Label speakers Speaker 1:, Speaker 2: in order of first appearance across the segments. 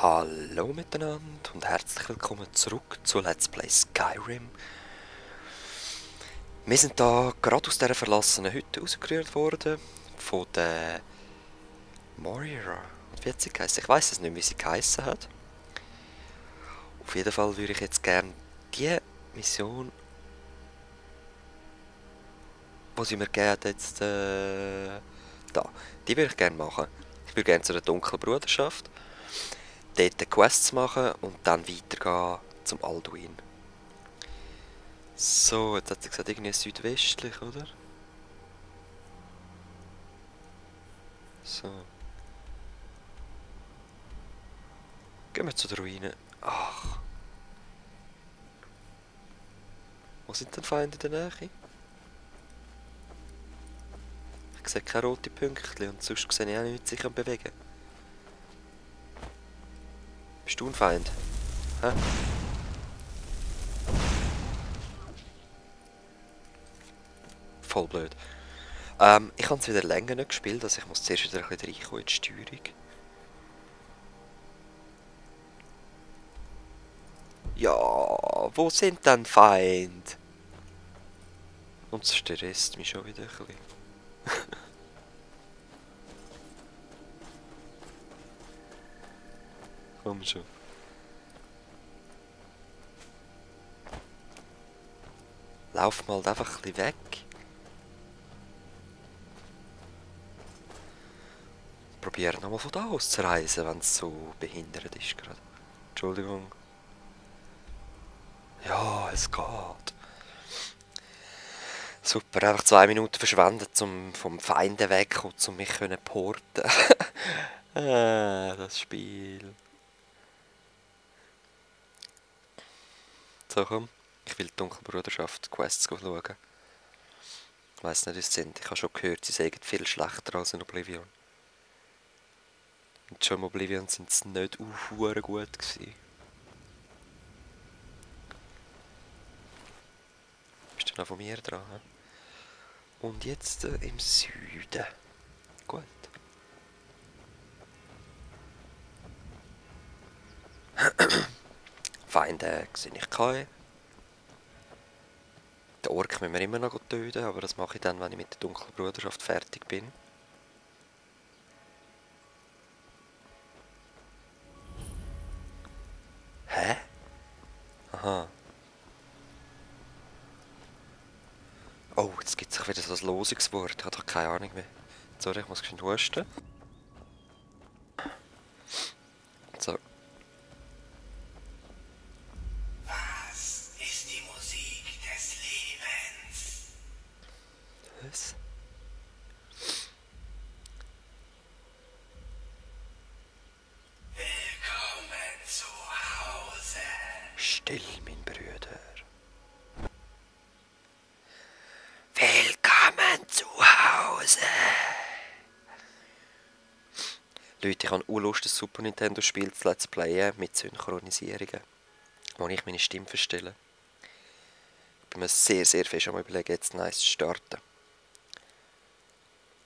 Speaker 1: Hallo miteinander und herzlich willkommen zurück zu Let's Play Skyrim. Wir sind da gerade aus dieser verlassenen Hütte rausgerührt worden von der Moira. Wie hat sie geheißen? Ich weiss es nicht, wie sie geheißen hat. Auf jeden Fall würde ich jetzt gerne die Mission, die sie mir gegeben jetzt da, die würde ich gerne machen. Ich würde gerne zu der dunklen Bruderschaft, dort Quests machen und dann weitergehen zum Alduin. So, jetzt hat sie gesagt, irgendwie südwestlich, oder? So. Gehen wir zu der Ruine. Ach. Wo sind denn Feinde in der Nähe? Ich sehe keine roten Pünktchen und sonst sehe ich auch nichts sich bewegen. Bist du ein Feind? Hä? Voll blöd. Ich habe es wieder länger nicht gespielt, also ich muss zuerst wieder ein bisschen reinkommen in die Steuerung. Ja, wo sind denn Feinde? Und es stresst mich schon wieder ein bisschen. Komm schon. Lauf mal einfach ein bisschen weg. Probier nochmal von da aus zu reisen, wenn es so behindert ist gerade. Entschuldigung. Ja, es geht. Super, einfach 2 Minuten verschwendet, um vom Feind wegzukommen, um mich zu porten. Das Spiel. So, komm. Ich will die dunkle Bruderschaft Quests schauen. Ich weiss nicht, wie sie sind. Ich habe schon gehört, sie seien viel schlechter als in Oblivion. Und schon im Oblivion sind sie nicht gut gewesen. Bist du noch von mir dran? He? Und jetzt im Süden. Gut. Feinde sehe ich keine. Den Ork müssen wir immer noch töten, aber das mache ich dann, wenn ich mit der dunklen Bruderschaft fertig bin. Hä? Aha. Oh, jetzt gibt es wieder so ein Losungswort. Ich habe doch keine Ahnung mehr. Sorry, ich muss schon husten. So.
Speaker 2: Was ist die Musik des Lebens?
Speaker 1: Was?
Speaker 2: Willkommen zu Hause.
Speaker 1: Still, mein Brüder. Willkommen zu Hause. Leute, ich habe auch Lust, ein Super Nintendo Spiel zu Let's Playen mit Synchronisierungen, wo ich meine Stimme verstelle. Ich bin mir sehr fest am überlegen, jetzt nice zu starten.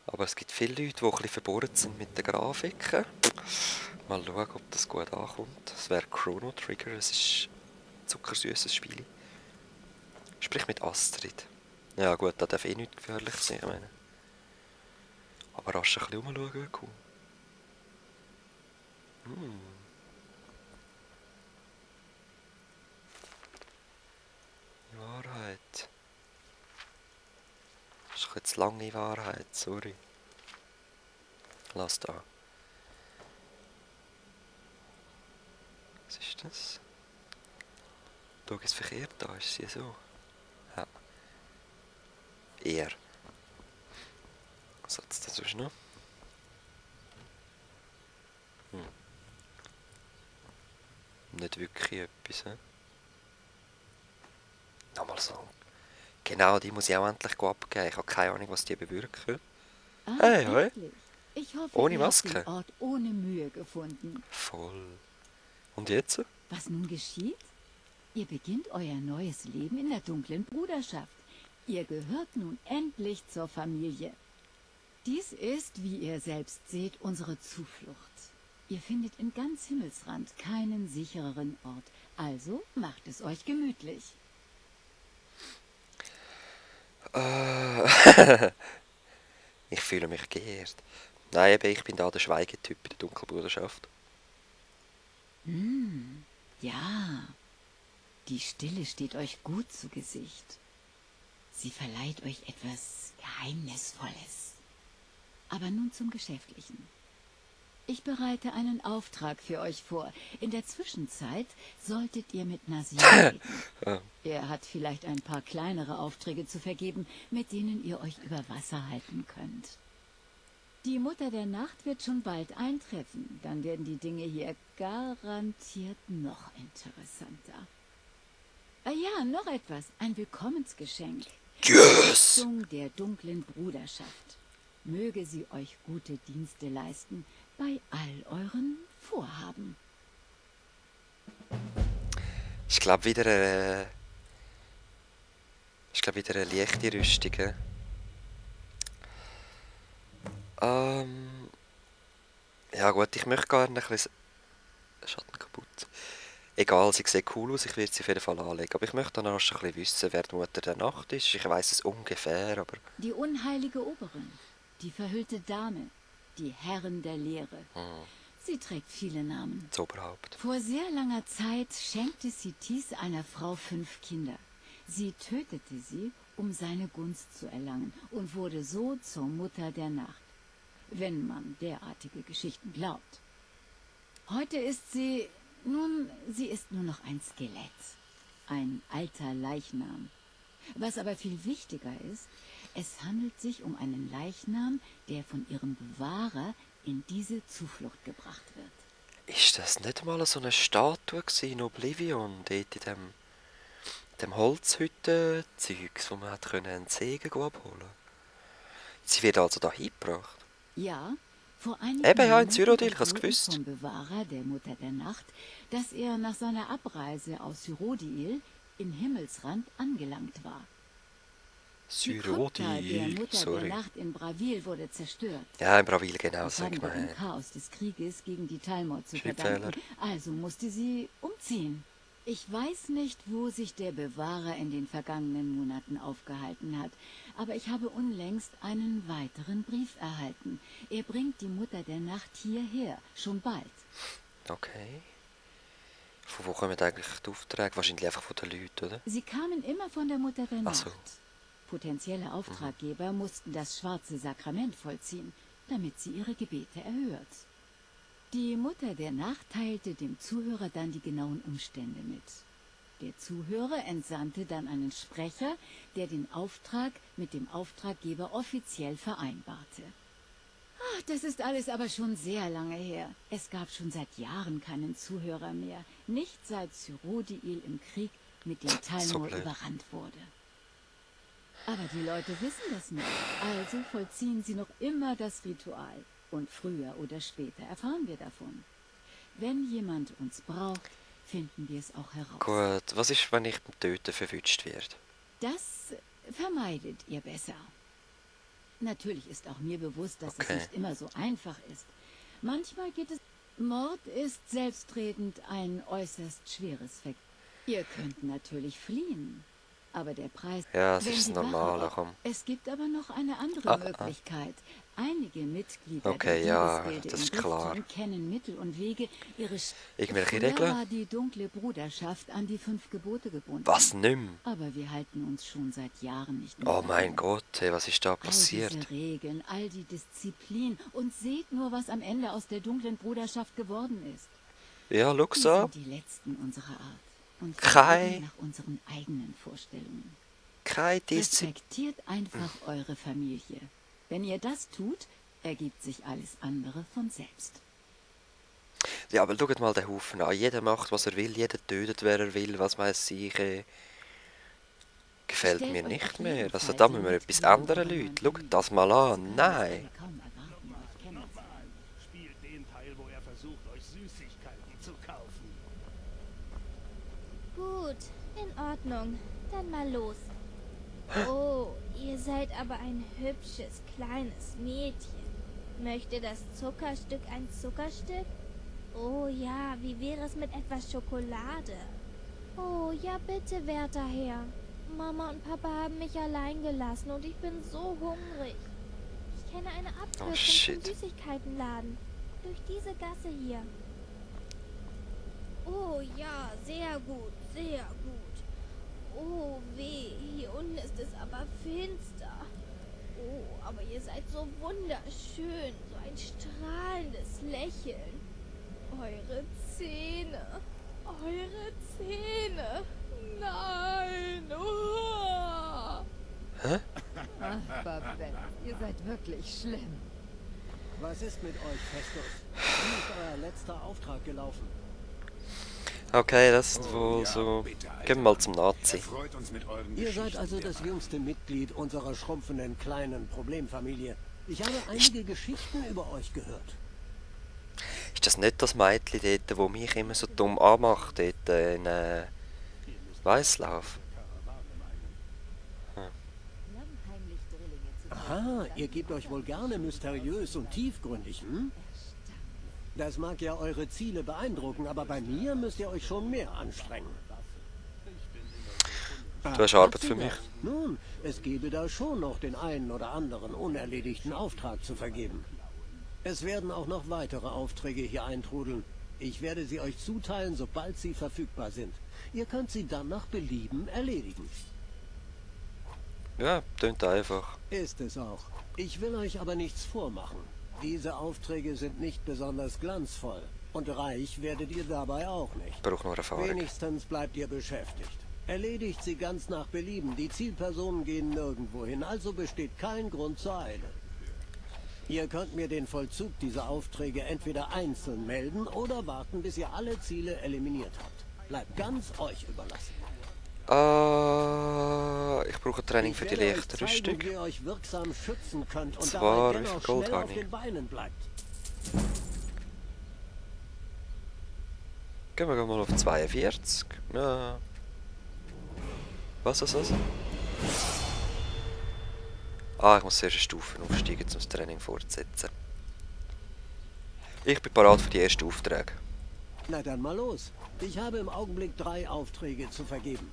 Speaker 1: Aber es gibt viele Leute, die ein bisschen verbohrt sind mit den Grafiken. Mal schauen, ob das gut ankommt. Es wäre Chrono Trigger, es ist ein zuckersüßes Spiel. Sprich mit Astrid. Ja gut, da darf eh nichts gefährlich sein, ich meine. Aber rasch ein bisschen umschauen, wäre cool. Wahrheit. Das ist jetzt lange Wahrheit, sorry. Lass da. Was ist das? Da ist verkehrt, da ist sie so. Ja. Er. Was hat es da sonst noch? Nicht wirklich etwas, he? Nochmal so. Genau, die muss ich auch endlich abgeben. Ich habe keine Ahnung, was die bewirken. Hey, hoi.
Speaker 3: Endlich. Ich hoffe,
Speaker 1: Ohne
Speaker 3: ihr habt
Speaker 1: Maske.
Speaker 3: den Ort ohne Mühe gefunden.
Speaker 1: Voll. Und jetzt?
Speaker 3: Was nun geschieht? Ihr beginnt euer neues Leben in der dunklen Bruderschaft. Ihr gehört nun endlich zur Familie. Dies ist, wie ihr selbst seht, unsere Zuflucht. Ihr findet in ganz Himmelsrand keinen sichereren Ort. Also macht es euch gemütlich.
Speaker 1: Ich fühle mich geehrt. Nein, eben, ich bin da der Schweigetyp bei der Dunkelbruderschaft.
Speaker 3: Ja, die Stille steht euch gut zu Gesicht. Sie verleiht euch etwas Geheimnisvolles. Aber nun zum Geschäftlichen. Ich bereite einen Auftrag für euch vor. In der Zwischenzeit solltet ihr mit Nasir reden. Er hat vielleicht ein paar kleinere Aufträge zu vergeben, mit denen ihr euch über Wasser halten könnt. Die Mutter der Nacht wird schon bald eintreffen. Dann werden die Dinge hier garantiert noch interessanter. Ja, noch etwas. Ein Willkommensgeschenk.
Speaker 1: Yes!
Speaker 3: Rüstung der dunklen Bruderschaft. Möge sie euch gute Dienste leisten bei all euren Vorhaben.
Speaker 1: Ich glaube wieder eine leichte Rüstung. Ja gut, ich möchte gerne ein bisschen... Schatten kaputt. Egal, sie sieht cool aus, ich werde sie auf jeden Fall anlegen. Aber ich möchte dann erst ein bisschen wissen, wer die Mutter der Nacht ist. Ich weiß es ungefähr, aber...
Speaker 3: Die unheilige Oberin, die verhüllte Dame, die Herrin der Lehre. Sie trägt viele Namen.
Speaker 1: Das Oberhaupt.
Speaker 3: Vor sehr langer Zeit schenkte Sitis einer Frau 5 Kinder. Sie tötete sie, um seine Gunst zu erlangen, und wurde so zur Mutter der Nacht, wenn man derartige Geschichten glaubt. Heute ist sie, sie ist nur noch ein Skelett, ein alter Leichnam. Was aber viel wichtiger ist, es handelt sich um einen Leichnam, der von ihrem Bewahrer in diese Zuflucht gebracht wird.
Speaker 1: Ist das nicht mal so eine Statue in Oblivion, dort in dem Holzhütten-Zeugs, wo man hat einen Segen abholen? Sie wird also da hingebracht?
Speaker 3: Ja, vor einigen
Speaker 1: Eben, ja, in
Speaker 3: Monaten
Speaker 1: Cyrodiil, ich hab's
Speaker 3: erfuhr
Speaker 1: gewusst.
Speaker 3: vom Bewahrer der Mutter der Nacht, dass er nach seiner Abreise aus Cyrodiil im Himmelsrand angelangt war. Die Krypta der
Speaker 1: Cyrodiil,
Speaker 3: Mutter
Speaker 1: sorry.
Speaker 3: der Nacht in Bravil wurde zerstört.
Speaker 1: Ja, in Bravil, genau,
Speaker 3: Das
Speaker 1: sag
Speaker 3: haben
Speaker 1: ich
Speaker 3: wir dem
Speaker 1: mal.
Speaker 3: Chaos des Krieges gegen die Talmor zu
Speaker 1: Schriftsteller.
Speaker 3: verdanken. Also musste sie umziehen. Ich weiß nicht, wo sich der Bewahrer in den vergangenen Monaten aufgehalten hat, aber ich habe unlängst einen weiteren Brief erhalten. Er bringt die Mutter der Nacht hierher, schon bald.
Speaker 1: Okay. Von wo kommen eigentlich die Aufträge? Wahrscheinlich einfach von den Leuten, oder?
Speaker 3: Sie kamen immer von der Mutter der
Speaker 1: Ach
Speaker 3: Nacht.
Speaker 1: so.
Speaker 3: Potenzielle Auftraggeber mussten das schwarze Sakrament vollziehen, damit sie ihre Gebete erhört. Die Mutter der Nacht teilte dem Zuhörer dann die genauen Umstände mit. Der Zuhörer entsandte dann einen Sprecher, der den Auftrag mit dem Auftraggeber offiziell vereinbarte. Ach, das ist alles aber schon sehr lange her. Es gab schon seit Jahren keinen Zuhörer mehr, nicht seit Cyrodiil im Krieg mit dem Talmor
Speaker 1: blöd.
Speaker 3: überrannt wurde. Aber die Leute wissen das nicht, also vollziehen sie noch immer das Ritual. Und früher oder später erfahren wir davon. Wenn jemand uns braucht, finden wir es auch heraus.
Speaker 1: Gut, was ist, wenn ich beim Töten verwünscht werde?
Speaker 3: Das vermeidet ihr besser. Natürlich ist auch mir bewusst, dass es
Speaker 1: Okay.
Speaker 3: nicht immer so einfach ist. Manchmal geht es... Mord ist selbstredend ein äußerst schweres Vergehen. Ihr könnt natürlich fliehen, aber der Preis...
Speaker 1: Ja, das
Speaker 3: Wenn
Speaker 1: ist
Speaker 3: die
Speaker 1: das Normale,
Speaker 3: Wache-
Speaker 1: komm.
Speaker 3: Es gibt aber noch eine andere Möglichkeit. Einige Mitglieder
Speaker 1: Okay,
Speaker 3: der
Speaker 1: ja,
Speaker 3: Diebesgilde
Speaker 1: das
Speaker 3: im
Speaker 1: ist klar.
Speaker 3: Bistum kennen Mittel und Wege, ihre...
Speaker 1: Irgendwelche
Speaker 3: Früher
Speaker 1: Regeln?
Speaker 3: war die dunkle Bruderschaft an die 5 Gebote gebunden.
Speaker 1: Was nimm?
Speaker 3: Aber wir halten uns schon seit Jahren nicht mehr
Speaker 1: Oh mein
Speaker 3: daran.
Speaker 1: Gott, hey, was ist da
Speaker 3: All
Speaker 1: passiert?
Speaker 3: diese Regeln, all die Disziplin. Und seht nur, was am Ende aus der dunklen Bruderschaft geworden ist.
Speaker 1: Ja, schau
Speaker 3: Wir
Speaker 1: so.
Speaker 3: sind die Letzten unserer Art. Und wir
Speaker 1: Kai.
Speaker 3: leben nach unseren eigenen Vorstellungen.
Speaker 1: Keine Disziplin.
Speaker 3: Respektiert einfach eure Familie. Wenn ihr das tut, ergibt sich alles andere von selbst.
Speaker 1: Ja, aber schaut mal den Haufen an. Jeder macht, was er will, jeder tötet, wer er will, was weiß ich. Gefällt
Speaker 3: Stellt
Speaker 1: mir
Speaker 3: euch
Speaker 1: nicht
Speaker 3: auf
Speaker 1: mehr.
Speaker 3: jeden
Speaker 1: Also
Speaker 3: Fall
Speaker 1: da
Speaker 3: die
Speaker 1: müssen wir etwas
Speaker 3: Mitglieder
Speaker 1: ändern,
Speaker 3: eurer
Speaker 1: Leute.
Speaker 3: neuen
Speaker 1: Schaut das mal an.
Speaker 3: Familie.
Speaker 1: Nein.
Speaker 3: Ich kann es kaum erwarten, euch kennenzulernen.
Speaker 4: Spielt den Teil, wo er versucht, euch Süßigkeiten zu kaufen.
Speaker 5: Gut, in Ordnung. Dann mal los. Oh, ihr seid aber ein hübsches, kleines Mädchen. Möchte das Zuckerstück ein Zuckerstück? Oh ja, wie wäre es mit etwas Schokolade? Oh ja, bitte, werter Herr. Mama und Papa haben mich allein gelassen und ich bin so hungrig. Ich kenne eine
Speaker 1: Oh
Speaker 5: Abkürzung zum
Speaker 1: shit.
Speaker 5: Süßigkeitenladen. Durch diese Gasse hier. Oh ja, sehr gut, sehr gut. Oh weh, hier unten ist es aber finster. Oh, aber ihr seid so wunderschön. So ein strahlendes Lächeln. Eure Zähne. Eure Zähne. Nein. Oh.
Speaker 1: Hä?
Speaker 6: Ach, Babette, ihr seid wirklich schlimm.
Speaker 7: Was ist mit euch, Festus? Wie ist euer letzter Auftrag gelaufen?
Speaker 1: Okay, das ist wohl
Speaker 2: ja,
Speaker 1: so.
Speaker 2: bitte, Alter.
Speaker 1: Gehen wir mal zum Nazi.
Speaker 2: Erfreut uns mit euren
Speaker 7: Ihr seid
Speaker 2: Geschichten
Speaker 7: also
Speaker 2: der
Speaker 7: das
Speaker 2: Wahl.
Speaker 7: jüngste Mitglied unserer schrumpfenden kleinen Problemfamilie. Ich habe einige Geschichten über euch gehört.
Speaker 1: Ist das nicht das Mädchen dort, wo mich immer so dumm anmacht, dort in Weißlauf?
Speaker 6: Langheimlich Drillinge zu
Speaker 7: Aha, ihr gebt euch wohl gerne mysteriös und tiefgründig, hm? Das mag ja eure Ziele beeindrucken, aber bei mir müsst ihr euch schon mehr anstrengen.
Speaker 1: Du hast Arbeit für mich.
Speaker 7: Nun, es gäbe da schon noch den einen oder anderen unerledigten Auftrag zu vergeben. Es werden auch noch weitere Aufträge hier eintrudeln. Ich werde sie euch zuteilen, sobald sie verfügbar sind. Ihr könnt sie dann nach Belieben erledigen.
Speaker 1: Ja, tönt einfach.
Speaker 7: Ist es auch. Ich will euch aber nichts vormachen. Diese Aufträge sind nicht besonders glanzvoll. Und reich werdet ihr dabei auch nicht.
Speaker 1: Ich brauche nur Erfahrung.
Speaker 7: Wenigstens bleibt ihr beschäftigt. Erledigt sie ganz nach Belieben. Die Zielpersonen gehen nirgendwo hin, also besteht kein Grund zur Eile. Ihr könnt mir den Vollzug dieser Aufträge entweder einzeln melden oder warten, bis ihr alle Ziele eliminiert habt. Bleibt ganz euch überlassen.
Speaker 1: Ich brauche Training für die
Speaker 7: Ich werde euch
Speaker 1: leichte
Speaker 7: zeigen,
Speaker 1: Rüstung.
Speaker 7: wie ihr euch wirksam schützen könnt und
Speaker 1: Zwar,
Speaker 7: dabei
Speaker 1: wie viel
Speaker 7: dennoch
Speaker 1: Gold
Speaker 7: schnell
Speaker 1: habe
Speaker 7: auf
Speaker 1: ich?
Speaker 7: den Beinen bleibt.
Speaker 1: Gehen wir mal auf 42. Ja. Was ist das? Ah, ich muss zuerst eine Stufe aufsteigen, um das Training fortzusetzen. Ich bin bereit für die ersten Aufträge.
Speaker 7: Na dann mal los. Ich habe im Augenblick 3 Aufträge zu vergeben.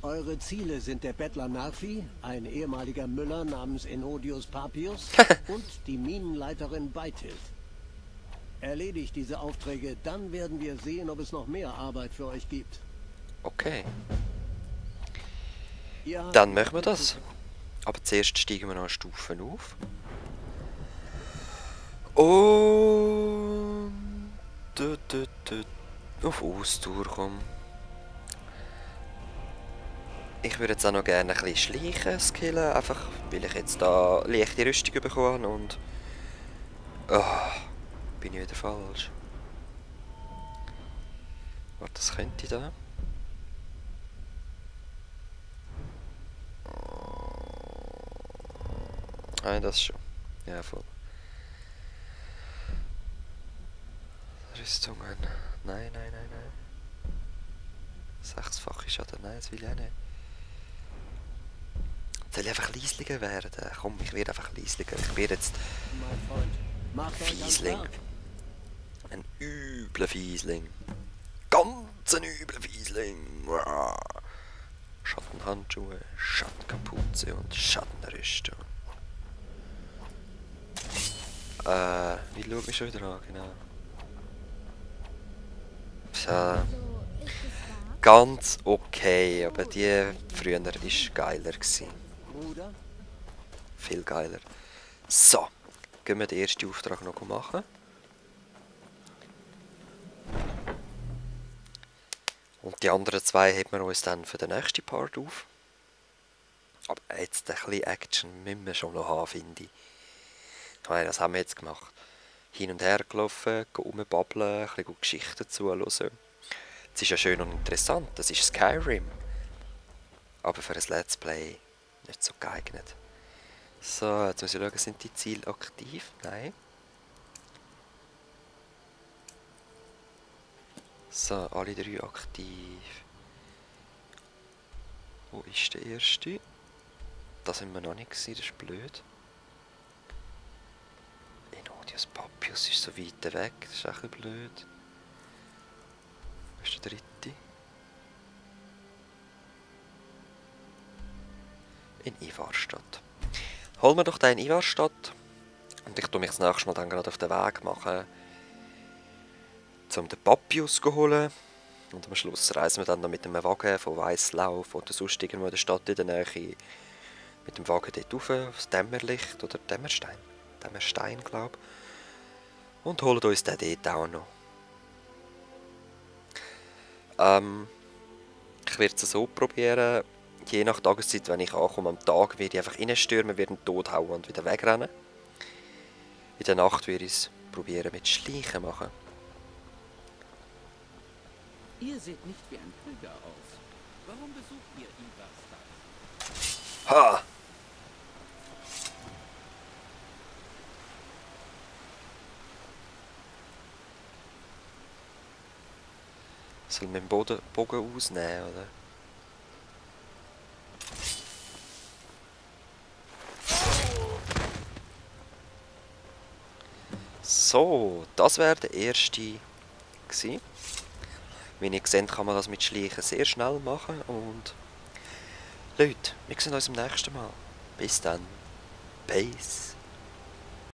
Speaker 7: Eure Ziele sind der Bettler Narfi, ein ehemaliger Müller namens Enodius Papius und die Minenleiterin Beitild. Erledigt diese Aufträge, dann werden wir sehen, ob es noch mehr Arbeit für euch gibt.
Speaker 1: Okay,
Speaker 7: Ihr habt
Speaker 1: dann machen wir das. Aber zuerst steigen wir noch eine Stufe auf. Und... Auf Ausdauer kommen. Ich würde jetzt auch noch gerne ein bisschen schleichen, skillen, einfach weil ich jetzt da leichte Rüstung bekommen habe und... Oh, bin ich wieder falsch. Warte, das könnte ich da. Nein, das schon. Ja, voll. Rüstungen. Nein, nein, nein, nein. 6-fache Schaden, nein, das will ich auch nicht. Soll ich einfach leislicher werden? Komm, ich werde einfach leislicher. Ich werde jetzt
Speaker 7: mein Freund, macht euch ans
Speaker 1: Fiesling.
Speaker 7: Werk.
Speaker 1: Ein übler Fiesling. Ganz ein übler Fiesling. Uah. Schattenhandschuhe, Schattenkapuze und Schattenrüstung. Wie schaut mich schon wieder an, genau. Tja,
Speaker 5: So, ist es wahr?
Speaker 1: ganz okay, aber die früher war geiler gewesen.
Speaker 7: Bruder,
Speaker 1: Viel geiler. So, gehen wir den ersten Auftrag noch machen. Und die anderen 2 heben wir uns dann für den nächsten Part auf. Aber jetzt ein bisschen Action müssen wir schon noch haben, finde ich. Ich meine, das haben wir jetzt gemacht. Hin und her gelaufen, rumbabbeln, ein bisschen Geschichten zuhören. Es ist ja schön und interessant, das ist Skyrim. Aber für ein Let's Play nicht so geeignet. So, jetzt muss ich schauen, sind die Ziele aktiv? Nein. So, alle 3 aktiv. Wo ist der erste? Da sind wir noch nicht gewesen, das ist blöd. Enodius Papius ist so weit weg, das ist auch ein bisschen blöd. dritte. In Ivarstadt. Holen wir doch den in Ivarstadt. Und ich tue mich das nächste Mal dann gerade auf den Weg machen, um den Papius zu holen. Und am Schluss reisen wir dann noch mit einem Wagen von Weisslauf oder sonst irgendwo in der Stadt in der Nähe mit dem Wagen dort rauf, aufs Dämmerlicht oder Dämmerstein. Dämmerstein, glaube ich. Und holen uns den dort auch noch. Ich werde es so probieren, je nach Tageszeit, wenn ich ankomme am Tag, werde ich einfach reinstürmen, werde ihn tothauen und wieder wegrennen. In der Nacht werde ich es probieren mit Schleichen machen.
Speaker 8: Ihr seht nicht wie ein Krieger aus. Warum besucht ihr Ivarstadt?
Speaker 1: Ha! Soll ich meinen Bogen ausnehmen, oder? So, das wäre der erste gewesen. Wie ihr seht, kann man das mit Schleichen sehr schnell machen. Und Leute, wir sehen uns im nächsten Mal. Bis dann. Peace.